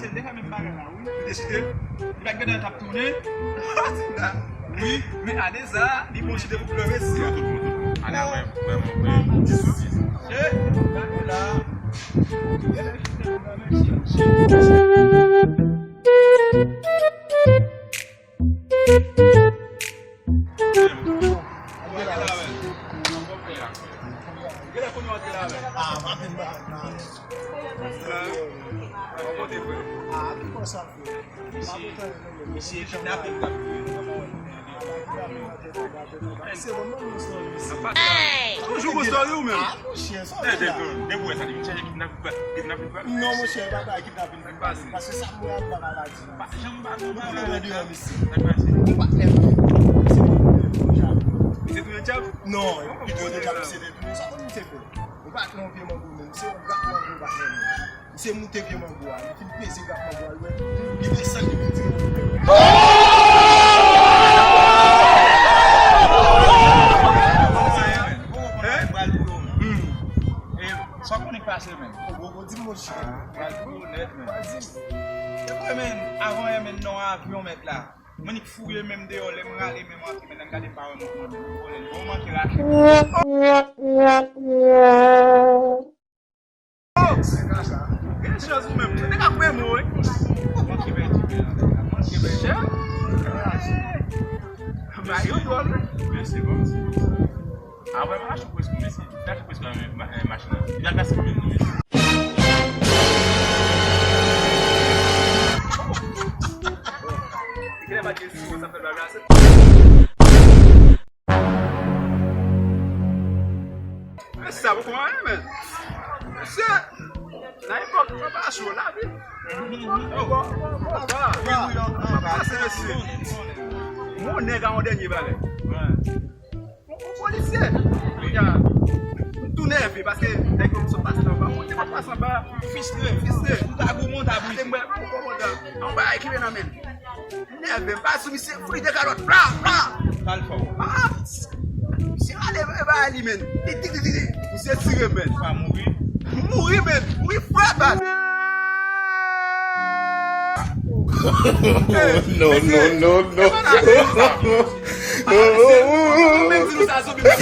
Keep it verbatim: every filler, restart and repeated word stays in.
Se l te fè menm bagay la, wi. Li te chite, li pa t gentan t ap tounen. Wi, men Adeza, li bon chite pou plore si. Yo tout bon, tout bon. Ala, wè, wè, wè, wè, ti sou ti. E, gade la. Misye kidnape m. Toujou pou story ou menm. Depi ou wè sa, depi chache kidnape, kidnape. Non, monchè, e pa bagay kidnapin ki pase. Paske sa mwen ap pale la di. Pa janm pa nou pale la. Ou pa lè mwen deyò, mesye. Ou pa lè mwen. Se tounen djab? Non, e pa tounen djab, se tounen sa konn misye fè. Ou pa tounen vye mango menm, se yon grat mango ou pa tounen. Misye moute vye mango a, li fin peze grat mango a, li wè, li desann, li vin tire pou fè. Sa w konnen k pase menm? Ou di m monchè. Pral pou ou nèt menm. E vre menm, avan yè menm nan avyon mèt la. Mwen nik fouye menm deyò, lè m rale menm antre menm, gade m pa wè mwen mwen menm. Bon manke rache. Gen chans ou menm. Ou te ka kwè mwen, wi. Manke pèdi menm. Manke pèdi. Ba yo dwòl, wi. Mèsi, bon. Apre m achou preske mesye. M achou preske nan men ma- eh, machin nan. Li pa kase men nou mesye. Kilè pa gen si sa fè bagay se. Sa poko anyen men. Mesye, nan epòk sa pa cho lavi. Pase mesye. Mon nèg a yon dènye bagay. Yon polisye. Kounye a, m tou nève paske nèg yo m sot pase anba, monte pa pase anba. Fistre, fistre. M ta gou monta bouyi. Mwen, mwen, mwen, mwen, yon bagay ki vin nan men l. M nève, m pa sou misye, fout li de kalòt. Bla, bla. Sa l fè w? Ah, misye rale bagay li, men. Li di, di, di, di. Misye tire, men. Pa mouri. Mouri, men. Mouri frè, baz. No, no, no, no. Menm di nou sa, zonbi, men.